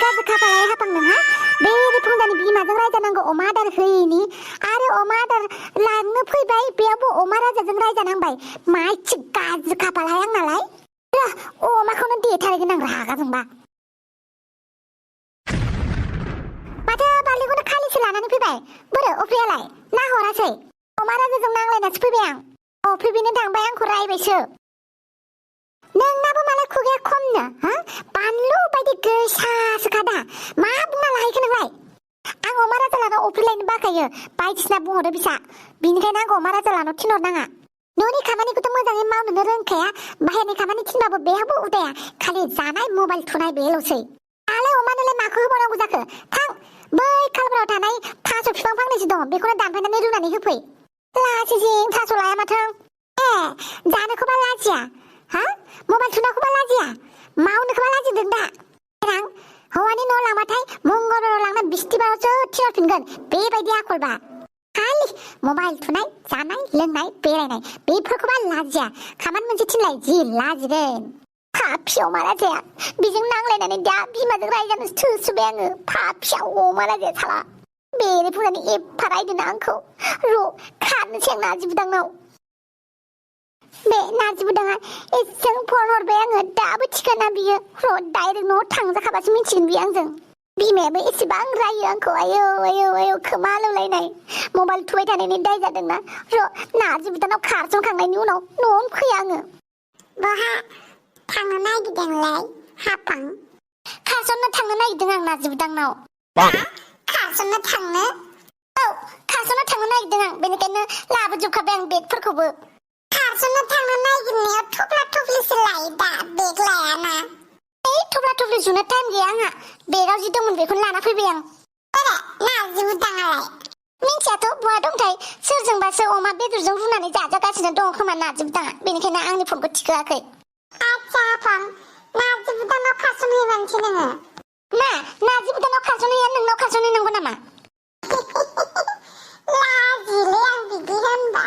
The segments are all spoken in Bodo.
गाज्रि खाफालाय हाफां नोंहा बेरे फुंजानि बिमाजों रायजानांगौ अमा आदार होयैनि आरो अमा आदार लांनो फैबाय बेयावबो अमा राजाजों रायजानांबाय मा एसे गाज्रि खाफालाय आंनालाय अमाखौनो देथारगोन आं रागा जोंबा माथो बालिखौनो खालिसो लानानै फैबाय बोरो अफ्रियालाय नाहरासै अमा राजाजों नांलायनासो फैबाय आं अफ्रि बेनो थांबाय आंखौ रायबायसो नोंनाबो मालाय खुगाया खमनो बानलु बायदि गोसासो खादा मा बुंना लाहैखो नोंलाय आं अमा राजा लानाव अफ्रि लायनो बाखायो बायदिसिना बुंहरो बिसा बिनिखायनो आंखौ अमा राजा लानाव थिनहरनाङा न'नि खामानिखौथ' मोजाङै मावनोनो रोंखाया बाहेरनि खामानि थिनबाबो बेहाबो उदाया खालि जानाय मबाइल थुनाय बेल'सै दालाय अमानोलाय माखौ होबावनांगौ जाखो थां बै खालबाराव थानाय थास' बिफां फांनैसो दं बेखौनो दानफायनानै रुनानै होफै लाजिजिं थास' लाया माथो जानोखौबा लाजिया मबाइल थुनायखौबा लाजिया मावनोखौबा लाजिदों दा रां हौवानि न' लांबाथाय मंगलबाराव लांना बिस्थिबारावसो थिनहरफिनगोन बेबायदि आखलबा खालि मबाइल थुनाय जानाय लोंनाय बेरायनाय बेफोरखौबा लाजिया खामानि मोनसे थिनलाय जि लाजिगोन पापियाव अमा राजाया बेजों नांलायनानै दा बिमाजों रायजानोसो थोसोबाय आङो पापियाव अमा राजाया साला बेरे फुंजानि एफा रायदों आंखौ र' खारनोसै आं नार्जि बुदांनाव बे नार्जि बुदाङा एसेबां फन हरबाय आङो दाबो थिखाना बियो र' डाइरेक्ट न'आव थांजाखाबासो मिथिगोन बियो आंजों बिमायाबो एसेबां रायो आंखौ आयौ आयौ आयौ खोमा लौलायनाय मबाइल थुबाय थानायनि दाय जादोंना र' नार्जि बुदानाव खारसनखांनायनि उनाव न'आवनो फैया आङो बहा थांनो नागिरदोंलाय हाफां खारसननो थांनो नागिरदों आं नार्जि बुदांनाव खारसननो थांनो औ खारसननो थांनो नागिरदों आं बेनिखायनो लाबोजोबखाबाय आं बेगफोरखौबो खारसननो थांनो नागिरनायाव थफ्ला थफ्लिसो लायो दा बेग लायाना थफ्ला थफ्लि जुनो टाइम गैया आंहा बेगाव जि दंमोन बेखौनो लाना फैबाय आं नार्जि बुदाङालाय मिन्थियाथ' बहा दंथाय सोरजोंबासो अमा बेदरजों रुनानै जाजागासिनो दङ खोमा नार्जि बुदाङा बेनिखायनो आंनि फनखौ थिखोआखै आच्छा हाफां नार्जि बुदाङाव खारसनहैबानोसै नोङो मा नार्जि बुदाङाव खारसनहैया नोंनाव खारसनहैनांगौ नामा लाजिलै आं बिदि होनबा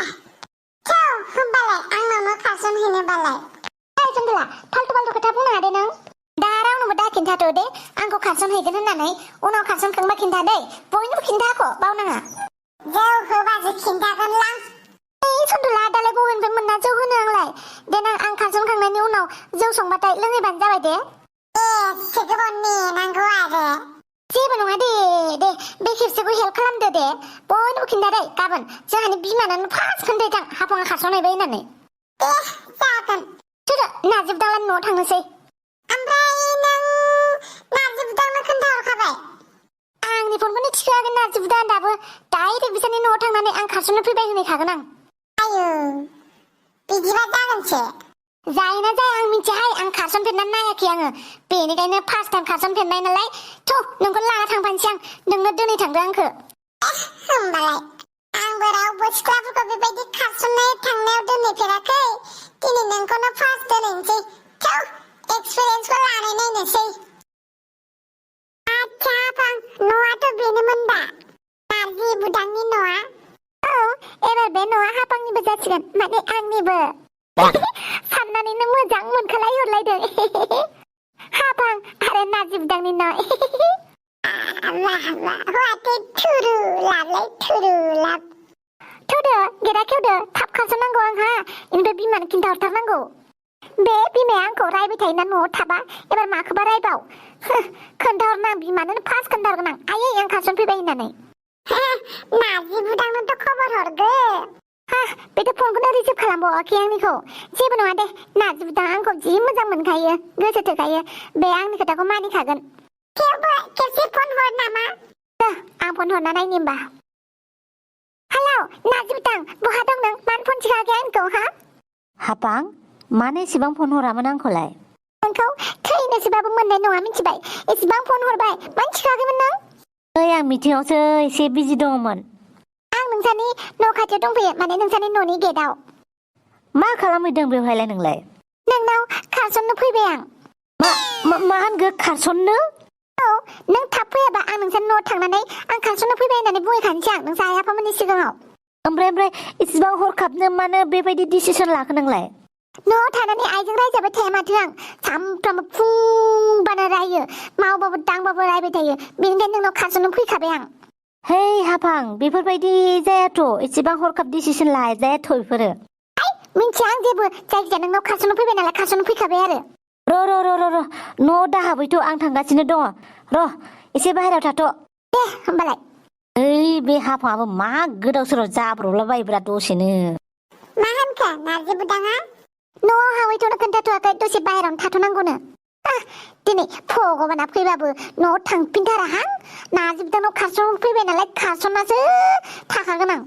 होमबालाय आंनावनो खारसनहैनोबालाय जंगला फाल्थु फाल्थु खोथा बुंनो हादे नों दा रावनोबो दा खिन्थाथ' दे आंखौ खारसनहैगोन होननानै उनाव खारसनखांबा खिन्था दे बयनोबो खिन्थाख' बावनाङा जौ होबासो खिन्थागोनलां सन्दला दालाय बबेनिफ्राय मोनना जौ होनो आंलाय देनां आं खारसनखांनायनि उनाव जौ संबाथाय लोंहैबानो जाबाय दे एसे गोबाव नेनांगौ आरो जेबो नङा दे दे बे खेबसेखौ हेल्प खालामदो दे बयनोबो खिन्था दे गाबोन जोंहानि बिमानानो फार्स्ट खोन्थायदां हाफाङा खारसनहैबाय होननानै दे जागोन थुदो नार्जि बुदांलानि न'आव थांनोसै ओमफ्राय नों नार्जि बुदांनो खोन्थाहरखाबाय आंनि फनखौनो थिखोआखै नार्जि बुदां दाबो डाइरेक्ट बिसोरनि न'आव थांनानै आं खारसननो फैबाय होनहैखागोन आं आयौ बिदिबा जागोनसो जायोना जाया आं मिथियाहाय आं खारसनफेरनानै नायाखै आङो बेनिखायनो फार्स्ट टाइम खारसनफेरनाय नालाय थ' नोंखौ लाना थांफानोसै आं नोंनो दोनै थांदो आंखो होमबालाय आंबो रावबो सिख्लाफोरखौ बेबायदि खारसननाय थांनायाव दोनहैफेराखै दिनै नोंखौनो फार्स्ट दोनहैनोसै थ' एक्सपिरियेन्सखौ लानाय नायनोसै आच्छा हाफां न'आथ' बेनोमोन दा नार्जि बुदांनि न'आ औ एबार बे न'आ हाफांनिबो जासिगोन माने आंनिबो साननानैनो मोजां मोनखालाय हरलायदों हाफां आरो नार्जि बुदांनि न' हौवाथे थुरु लाबलाय थुरु लाब थुदो गेदा खेवदो थाब खारसननांगौ आंहा इनिफ्राय बिमानो खिन्थाहरथारनांगौ बे बिमाया आंखौ रायबाय थायोना न'आव थाबा एबार माखौबा रायबाव खोन्थाहरनो आं बिमानो फार्स्ट खोन्थाहरगोन आं आयै आं खारसनफैबाय होननानै नार्जि बुदांनोथ' खबर हरगो बेथ' फनखौनो रिसिभ खालामबावाखै आंनिखौ जेबो नङा दे नार्जि बुदां आंखौ जि मोजां मोनखायो गोसो थोखायो बे आंनि खोथाखौ मानिखागोन थेवबो खेबसे फन हर नामा आं फन हरना नायनि होमबा हेलौ नार्जि बुदां बहा दं नों मानो फन थिखाङाखै आंखौ हाफां मानो एसेबां फन हरामोन आंखौलाय नोंखौ थैनोसोबाबो मोननाय नङा मिथिबाय एसेबां फन हरबाय मानो थिखाङाखैमोन नों आं मिटिंआवसो एसे बिजि दङमोन आं नोंसानि न' खाथियाव दंफैयो माने नोंसानि न'नि गेटआव मा खालामहैदों बेवहायलाय नोंलाय नोंनाव खारसननो फैबाय आं मा होनगो खारसननो औ नों थाब फैयाबा आं नोंसानि न'आव थांनानै आं खारसननो फैबाय होननानै बुंहैखानोसै आं नोंसा आइ आफामोननि सिगाङाव ओमफ्राय इसेबां हरखाबनो मानो बेबायदि डिसिसन लाखो नोंलाय न'आव थानानै आइजों रायजाबाय थाया माथो आं सामफ्रामबो फुंबानो रायो मावबाबो दांबाबो रायबाय थायो बेनिखायनो नोंनाव खारसननो फैखाबाय आं हे हाफां बेफोरबायदि जायाथ' एसेबां हरखाब डिसिसन लाजायाथ' बेफोरो मिन्थिया आं जेबो जायखिजाया नोंनाव खारसननो फैबाय नालाय खारसननो फैखाबाय आरो र' न'आव दाहाबैथ' आं थांगासिनो दङ र' एसे बाहेरायाव थाथ' दे होमबालाय ओइ बे हाफाङाबो मा गोदाव सोराव जाब्रबलाबायब्रा दसेनो मा होनखो नारजि बुदाङा न'आव हावैथ'नो खोन्थाथ'वाखै दसे बाहेरायावनो थाथ'नांगौनो दिनै भगबाना फैबाबो न'आव थांफिनथाराहां नारजि बुदांनाव खारसन फैबाय नालाय खारसनासो थाखागोन आं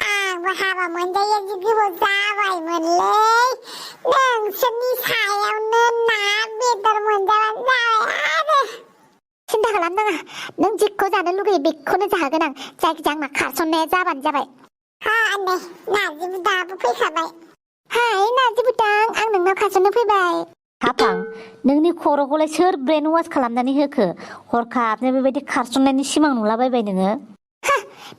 आंबो हाबा मोनजायो जि गोबाव जाबायमोनलै नोंसोरनि सायावनो ना बेदर मोनजाबानो जाबाय आरो सिन्था खालामनाङा नों जिखौ जानो लुगैयो बेखौनो जाहोगोन आं जायखिजाया आंना खारसननाया जाबानो जाबाय नै नारजि बुदाङाबो फैखाबाय हाय नारजि बुदां आं नोंनाव खारसननो फैबाय हाफां नोंनि खर'खौलाय सोर ब्रेन वास खालामनानै होखो हरखाबनो बेबायदि खारसननायनि सिमां नुलाबायबाय नोङो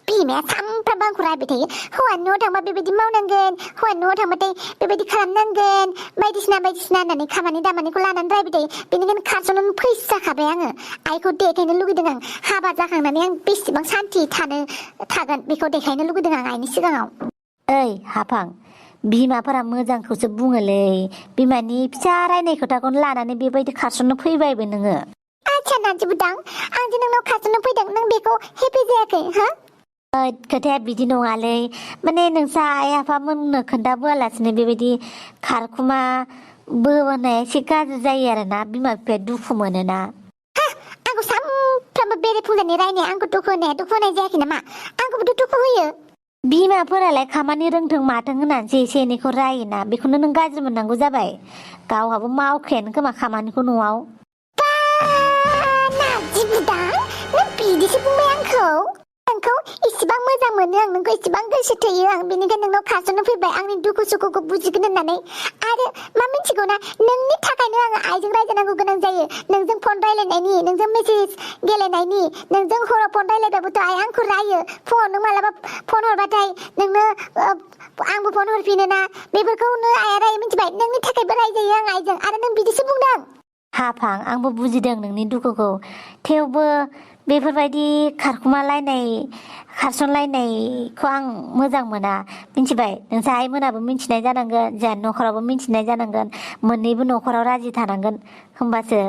बिमाया सामफ्रामबो आंखौ रायबाय थायो हौवानि न'आव थांबा बेबायदि मावनांगोन हौवानि न'आव थांबाथाय बेबायदि खालामनांगोन बायदिसिना होननानै खामानि दामानिखौ लानानै रायबाय थायो बेनिखायनो खारसननानै फैसाखाबाय आङो आइखौ देखायनो लुगैदों आं हाबा जाखांनानै आं बेसेबां सान्थि थागोन बेखौ देखायनो लुगैदों आं आइनि सिगाङाव ओइ हाफां बिमाफोरा मोजांखौसो बुङोलै बिमानि फिसा रायनाय खोथाखौनो लानानै बेबायदि खारसननो फैबायबो नोङो आच्छा नारजि बुदां आं जे नोंनाव खारसननो फैदों नों बेखौ हेपि जायाखै हा खोथाया बिदि नङालै माने नोंसा आइ आफामोननो खोन्थाबोआलासिनो बेबायदि खारखुमा बोबोनाया एसे गाज्रि जायो आरोना बिमा बिफाया दुखु मोनोना आंखौ सामफ्रामबो बेरे फुंजानि रायनाया आंखौ दुखु होनाय जायाखै नामा आंखौबोथ' दुखु होयो बिमाफोरालाय खामानि रोंथों माथों होननानैसो एसे एनैखौ रायोना बेखौनो नों गाज्रि मोननांगौ जाबाय गावहाबो मावखायानो खोमा खामानिखौ न'आव नारजि बुदां नों बिदिसो बुंबाय नोंखौ इसेबां मोजां मोनो आं नोंखौ इसेबां गोसो थोयो आं बेनिखायनो नोंनाव खारसननो फैबाय आंनि दुखु सुखुखौ बुजिगोन होननानै आरो मा मिथिगौ ना नोंनि थाखायनो आङो आइजों रायजानांगौ गोनां जायो नोंजों फन रायलायनायनि नोंजों मेसेज गेलेनायनि नोंजों हराव फन रायलायबाबोथ' आइ आंखौ रायो फुङाव नों मालाबा फन हरबाथाय नोंनो आंबो फन हरफिनोना बेफोरखौनो आइया रायो मिथिबाय नोंनि थाखायबो रायजायो आं आइजों आरो नों बिदिसो बुंदों हाफां आंबो बुजिदों नोंनि दुखुखौ थेवबो बेफोरबायदि खारसनलायनायखौ आं मोजां मोना मिथिबाय नोंसा आइमोनाबो मिथिनाय जानांगोन जोंहा न'खरावबो मिथिनाय जानांगोन मोननैबो न'खराव राजि थानांगोन होमबासो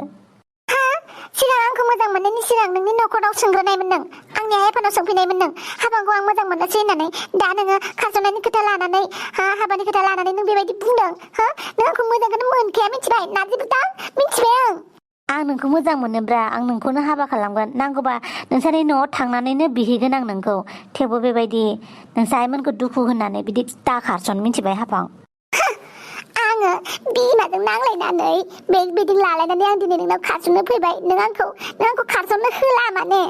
सिगां आंखौ मोजां मोननायनि सिगां नोंनि न'खराव सोंग्रोनायमोन नों आंनि आइ आफानाव सोंफैनायमोन नों हाबाखौ आं मोजां मोननोसै होननानै दा नोङो खारसननायनि खोथा लानानै हाबानि खोथा लानानै नों बेबायदि बुंदों नों आंखौ मोजांखौनो मोनखाया मिथिबाय नारजि बुदां मिथिबाय आं नोंखौ मोजां मोनोब्रा आं नोंखौनो हाबा खालामगोन नांगौबा नोंसानि न'आव थांनानैनो बिहैगोन आं नोंखौ थेवबो बेबायदि नोंसा आइमोनखौ दुखु होननानै बिदि दा खारसन मिथिबाय हाफां आङो बिमाजों नांलायनानै बिदि लालायनानै आं दिनै नोंनाव खारसननो फैबाय नों आंखौ खारसननो होला माने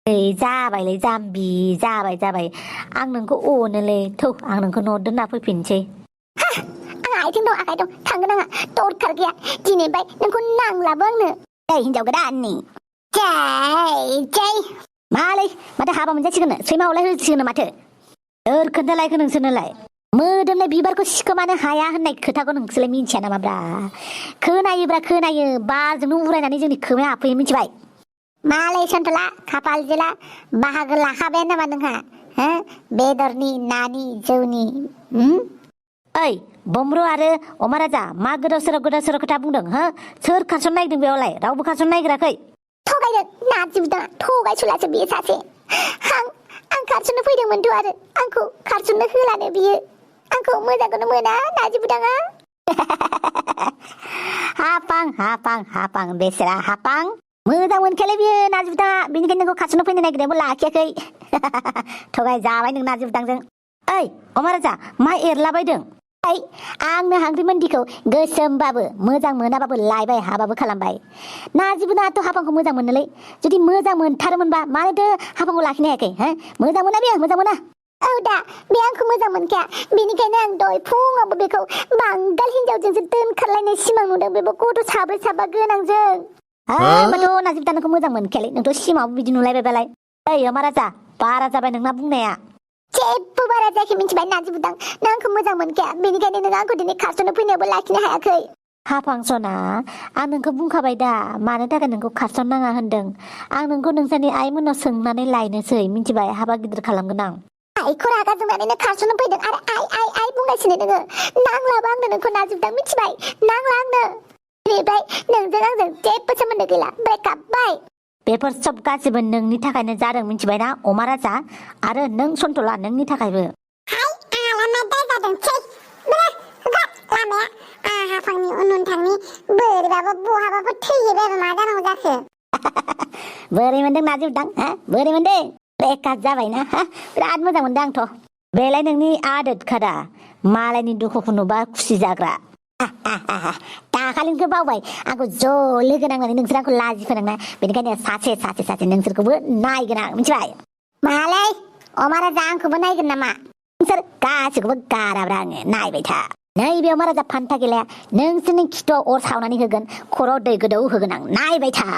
ओइ जाबायलै जाम्बि जाबाय आं नोंखौ अनोलै थौ आं नोंखौ न'आव दोनना फैफिनसै आंहा आथिं दं आखाइ दं थांगोन आंहा दरखार गैया दिनैबाय नोंखौ नांलाबो आंनो हिनजाव गोदाननि जै मालै माथो हाबा मोनजासिगोन सैमा अरलाय होसिगोन माथो सोर खोन्थालायखो नोंसोरनोलाय मोदोमनाय बिबारखौ सिखोमानो हाया होननाय खोथाखौ नोंसोरलाय मिथिया नामाब्रा खोनायो बारजोंनो उरायनानै जोंनि खोमायाव हाबफैयो मिथिबाय मालाय सन्थला खाफाल जिला बाहागो लाखाबाय नामा नोंहा बेदरनि नानि जौनि ओइ बम्ब्र आरो अमा राजा मा गोदाव सोराव खोथा बुंदों सोर खारसन नायदों बेयावलाय रावबो खारसन नायग्राखै थगायदों नारजि बुदाङा थगायसुलासो बियो सासे आं खारसननो फैदोंमोनथ' आरो आंखौ खारसननो होलानो बियो आंखौ मोजांखौनो मोना नारजि बुदाङा हापां बेसेरा हापां मोजां मोनखायालै बियो नारजि बुदाङा बेनिखायनो नोंखौ खारसननो फैनो नागिरनायाबो लाखियाखै थगाय जाबाय नों नारजि बुदांजों ओइ अमा राजा मा एरलाबायदों आंनो हांग्रिमोनदिखौ गोसोमबाबो मोजां मोनाबाबो लायबाय हाबाबो खालामबाय नारजि बुदाङाथ' हापांखौ मोजां मोनोलै जुदि मोजां मोनथारोमोनबा मानोथो हापांखौ लाखिनो हायाखै मोजां मोना बेयो मोजां मोना औ दा बे आंखौ मोजां मोनखाया बेनिखायनो आं दहाय फुङावबो बेखौ बांगाल हिनजावजोंसो दोनखारलायनाय सिमां नुदों बेबो गथ' साब्रै गोनांजों होमबाथ' नारजि बुदांखौ मोजां मोनखायालै नोंथ' सिमाङावबो बिदि नुलायबायबालाय ओइ अमा राजा बारा जाबाय नोंना बुंनाया जेबो बारा जायाखै मिथिबाय नाजिबुदां नों आंखौ मोजां मोनखाया बेनिखायनो नों आंखौ दिनै खारसननो फैनायावबो लाखिनो हायाखै हाफां सना आं नोंखौ बुंखाबाय दा मानो थाखाय नोंखौ खारसननाङा होनदों आं नोंखौ नोंसानि आइमोननाव सोंनानै लायनोसै मिथिबाय हाबा गिदिर खालामगोन आं आइखौ रागा जोंनानैनो खारसननो फैदों आरो आइ बुंगासिनो नोङो नांलाबा आंनो नोंखौ नाजिबुदां मिथिबाय नांला आंनो बेनिफ्राय नोंजों आंजों जेबो सोमोन्दो गैला ब्रेकआप बाय बेफोर सब गासिबो नोंनि थाखायनो जादों मिथिबायना अमा राजा आरो नों सन्थला नोंनि थाखायबो लामाया दाय जादोंसै लामाया हाफांनि उन थांनि बोरैबाबो बहाबाबो थैहैबाय मा जानांगौ जाखो बोरै मोनदों नाजिबुदां बोरै मोनदों ब्रेकआप जाबायना बिराद मोजां मोनदों आंथ बेलाय नोंनि आदत खादा मालायनि दुखुखौ नुबा खुसि जाग्रा दाखालिनिखौ बावबाय आंखौ ज' लोगो नांनानै नोंसोर आंखौ लाजि फोनांना बेनिखायनो सासे नोंसोरखौबो नायगोन आं मिथिबाय मालाय अमा राजा आंखौबो नायगोन नामा नोंसोर गासैखौबो गाराब्रा आङो नायबाय था नैबे अमा राजा फान्था गेलाया नोंसोरनि खिथुआव अर सावनानै होगोन खर'आव दै गोदौ होगोन आं नायबाय था